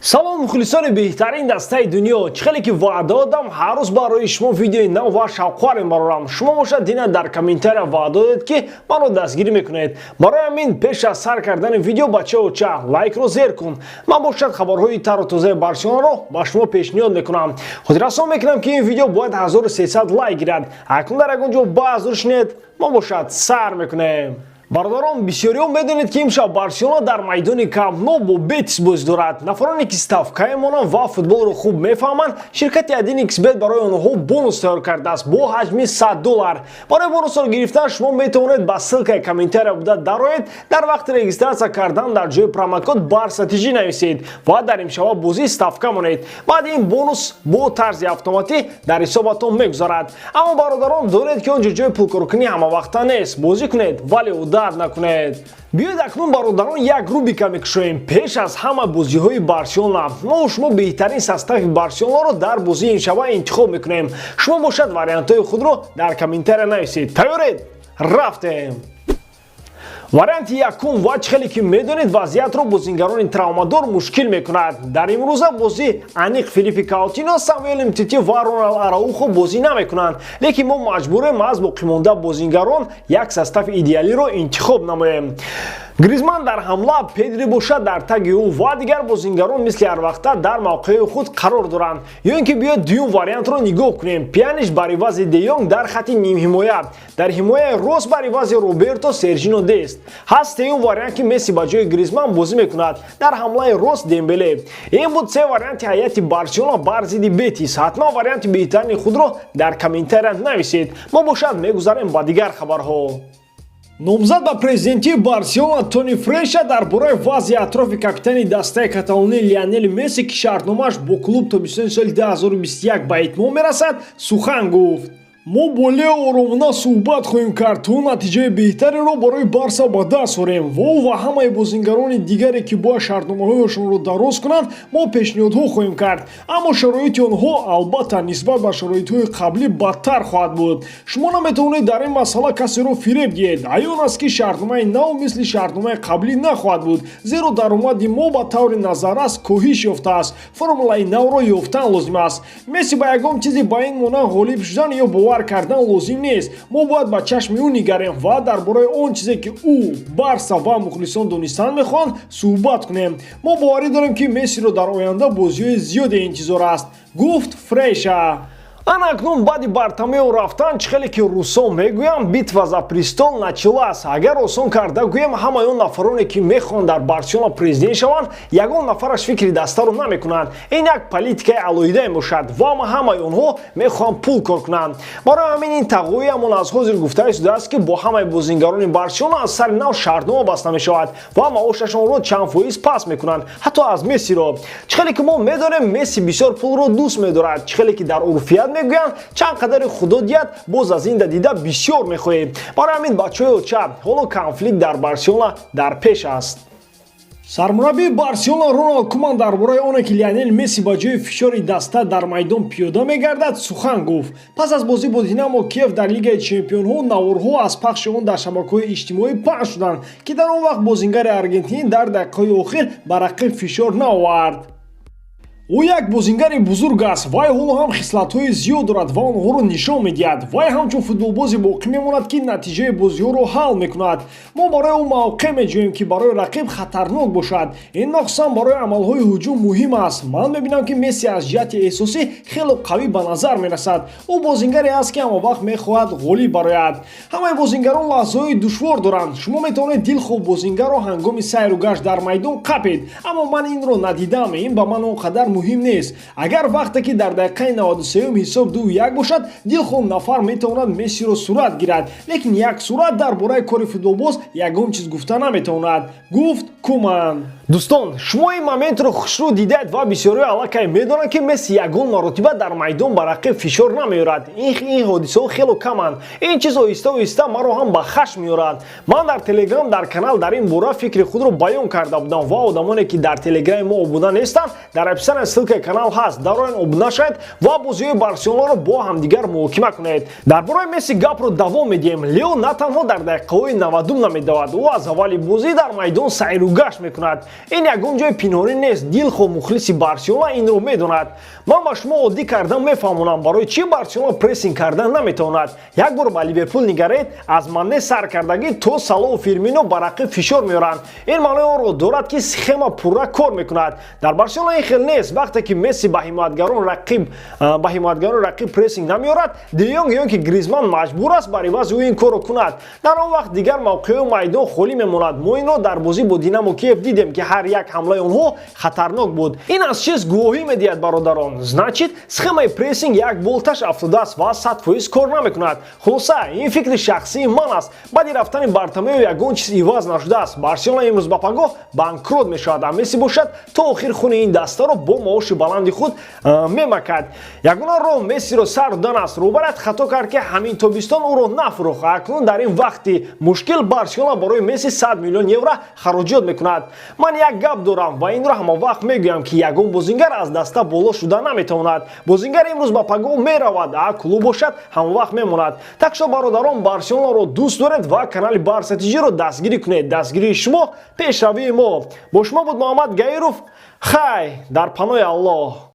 Салом, мухлисони беҳтарин дастаи дунё! Чӣ хеле ки ваъда додам, ҳар рӯз барои шумо видеои нав ва шавқовар мебарорам. Шумо бошад, дина дар комментария ваъда додед, ки маро дастгирӣ мекунед. Барои ҳамин пеш аз сар кардани видео, бачаоча, лайкро зер кун. Ман бошад, хабарҳои тару тозаи Барселонаро ба шумо пешниҳод мекунам. Хотиррасон мекунам, ки ин видео бояд 1300 лайк гирад. Акнун дар ягон ҷо баъзур шинед, мо бошад, сар мекунем. Бародарон, бисёриҳо медонед, ки имшаб Барселона дар майдони Камп Но бо Бетис бозӣ дорад. Нафароне ки ставка мемонанд ва футболро хуб мефаҳманд, ширкати 1xBet барои онҳо бонус тайёр кардааст бо ҳаҷми 100 доллар. Барои бонусро гирифтан шумо метавонед ба ссылкаи комментария буда дароед, дар вақти регистрация кардан дар ҷои промокод Барса ТЖ нависед ва дар имшаба бозӣ ставка монед. Баъди ин бонус бо тарзи автоматӣ дар ҳисобатон мегузарад. Аммо, бародарон, донед, ки он ҷо ҷои пулкоркунӣ ҳамавақта нест. Бозӣ кунед, вале одат накунед. Биёед акнун, бародарон, як рубрика мекушоем. Пеш аз ҳама бозиҳои Барселона мо шумо беҳтарин состави Барселонаро дар бозии имшаба интихоб мекунем. Шумо бошад, вариантҳои худро дар комментария нависед. Тайёред? Рафтем! Варианти якум. Ва чӣ хеле ки медонед, вазъиятро бозингарони травмадор мушкил мекунад. Дар имрӯза бозӣ аниқ Филиппи Каутино, Самуэл Умтити ва Роналд Араухо бозӣ намекунанд, лекин мо маҷбурем аз боқимонда бозингарон як состави идеалиро интихоб намоем. Гризман дар ҳамла, Педри бошад дар таги ӯ ва дигар бозингарон мисли ҳарвақта дар мавқеи худ қарор доранд. Ё ин ки биёед, дуюм вариантро нигоҳ кунем. Пианиш бар ивази Де Йонг дар хати нимҳимоя, дар ҳимояи рост бар ивази Роберто Сержино Дест. Ҳаст сеюм вариант, ки Месси ба ҷои Гризман бозӣ мекунад, дар ҳамлаи рост Дембеле. Ин буд се варианти ҳайати Барселона бар зидди Бетис. Ҳатман варианти беҳтарини худро дар комментария нависед. Мо бошад, мегузарем ба дигар хабарҳо. Номзад ба президентии Барселона Тони Фреша дар бораи вазъи атрофи капитани дастаи каталонӣ Лионел Месси, ки шартномааш бо клуб то 20 соли 2021 ба итмом мерасад, сухан гуфт. Мо бо Лео оромона суҳбат хоҳем кард, то натиҷаи беҳтареро барои Барса ба даст орем. Ва ӯ ва ҳамаи бозингарони дигаре, ки бояд шартномаҳояшонро дароз кунанд, мо пешниҳодҳо хоҳем кард, аммо шароити онҳо, албатта, нисбат ба шароитҳои қаблӣ бадтар хоҳад буд. Шумо наметавонед дар ин масъала касеро фиреб диҳед. Аён аст, ки шартномаи нав мисли шартномаи қаблӣ нахоҳад буд, зеро даромади мо ба таври назаррас коҳиш ёфтааст. Формулаи навро ёфтан лозим аст. Месси ба ягон чизе ба ин монанд ғолиб шудан ё бовар кардан лозим нест. Мо бояд ба чашми ӯ нигарем ва дар бораи он чизе, ки ӯ, Барса ва мухлисон донистан мехоҳанд, суҳбат кунем. Мо боварӣ дорем, ки Мессиро дар оянда бозиҳои зиёде интизор аст, гуфт Фрейша. Ана акнун баъди Бартомео рафтан, чӣ хеле ки русо мегӯянд, битва за престол началась. Агар осон карда гӯем, ҳамаи он нафароне, ки мехоҳанд дар Барселона президент шаванд, ягон нафараш фикри дастаро намекунанд. Ин як политикаи алоҳидае мебошад ва ҳамаи онҳо мехоҳанд пул кор кунанд. Барои ҳамин ин тағоиамон аз ҳозир гуфта шудааст, ки бо ҳамаи бозингарони Барселона аз сари нав шартнома баста мешавад ва маошашонро чанд фоиз паст мекунанд, ҳатто аз Мессиро. Чӣ хеле ки мо медонем, Месси бисёр пулро дӯст медорад. Чӣ хеле ки дар урфият мегӯянд, чанд қадари Худо диҳад, боз аз ин дида бисёр мехоҳем. Барои ҳамин, бачаҳои оча, ҳоло конфликт дар Барселона дар пеш аст. Сармураббии Барселона Роналд Куман дар бораи оне, ки Лионел Месси ба ҷои фишори даста дар майдон пиёда мегардад, сухан гуфт. Пас аз бозӣ бо Динамо Киев дар Лигаи чемпионҳо наворҳо аз пахши он дар шабакаҳои иҷтимоӣ паҳн шуданд, ки дар он вақт бозингари аргентинӣ дар дақиқаҳои охир ба рақиб фишор наовард. Ӯ як бозингари бузург аст. Вай ҳоло ҳам хислатҳои зиёд дорад ва онҳоро нишон медиҳад. Вай ҳамчун футболбозе боқӣ мемонад, ки натиҷаи бозиҳоро ҳал мекунад. Мо барои ӯ мавқеъ меҷӯем, ки барои рақиб хатарнок бошад. Ин махсусан барои амалҳои ҳуҷум муҳим аст. Ман мебинам, ки Месси аз ҷиҳати эҳсосӣ хеле қавӣ ба назар мерасад. Ӯ бозингаре аст, ки ҳамавақт мехоҳад ғолиб барояд. Ҳамаи бозингарон лаҳзаҳои душвор доранд. Шумо метавонед дилхоҳ бозингарро ҳангоми сайру гашт дар майдон қапед, аммо ман инро надидам. Ин ба ман он қадар муҳим нест. Агар вақте ки дар дақиқаи 93 ҳисоб 2-1 бошад, дилхоҳ нафар метавонад Мессиро сурат гирад, лекин як сурат дар бораи кори футболбоз ягон чиз гуфта наметавонад, гуфт Куман. Дӯстон, шумо ин моментро хушрӯ дидаед ва бисёриҳо аллакай медонанд, ки Месси ягон маротиба дар майдон ба рақиб фишор намеорад. Ин ҳодисаҳо хело каманд. Ин чиз оҳиста оҳиста маро ҳам ба хашм меорад. Ман дар Телеграм, дар канал дар ин бора фикри худро баён карда будам ва одамоне, ки дар Телеграми мо обуна нестанд, дар описания ссылкаи канал ҳаст, дароен, обуна шавед ва бозиҳои Барселонаро бо ҳамдигар муҳокима кунед. Дар бораи Месси гапро давом медиҳем. Лео на танҳо дар дақиқаҳои 90-ум намедавад, ӯ аз аввали бозӣ дар майдон сайру гашт мекунад. Ин ягон ҷои пинҳонӣ нест, дилхоҳ мухлиси Барселона инро медонад. Ман ба шумо оддӣ кардан мефаҳмонам, барои чӣ Барселона прессинг кардан наметавонад. Як бор ба Ливерпул нигаред: аз Мане сар кардагӣ то Салоҳу Фирмино ба рақиб фишор меоранд. Ин маънои онро дорад, ки схема пурра кор мекунад. Дар Барселона ин хел нест. Вақте ки Месси ба ҳимоятгарони рақиб прессинг намеорад, Де Йонг ё ки Гризман маҷбур аст бар ивази ӯ ин корро кунад. Дар он вақт дигар мавқеъи майдон холӣ мемонад. Мо инро дар бозӣ бо Динамо Киев дидем, ки ҳар як ҳамлаи онҳо хатарнок буд. Ин аз чиз гувоҳӣ медиҳад, бародарон? Значит, схемаи прессинг як болташ афтодааст ва 100% кор намекунад. Хулоса, ин фикри шахсии ман аст. Баъди рафтани Бартомео ягон чиз иваз нашудааст. Барселона имрӯз ба пагоҳ банкрот мешавад, а Месси бошад, то охир хуни ин дастаро бо маоши баланди худ мемакад. Ягона роҳ Мессиро сар додан аст. Роҳбарият хато кард, ки ҳамин тобистон ӯро нафурӯхт. Акнун дар ин вақти мушкил Барселона барои Месси 100 миллион евро хароҷот мекунад. Ман як гап дорам ва инро ҳамавақт мегӯям, ки ягон бозингар аз даста боло шуда наметавонад. Бозингар имрӯз ба пагоҳ меравад, а клуб бошад, ҳамавақт мемонад. Так что, бародарон, Барселонаро дӯст доред ва канали Барса ТЖро дастгирӣ кунед. Дастгирии шумо пешравии мо. Бо шумо буд Муҳаммад Гаиров. Хай, дар паноҳи Аллоҳ.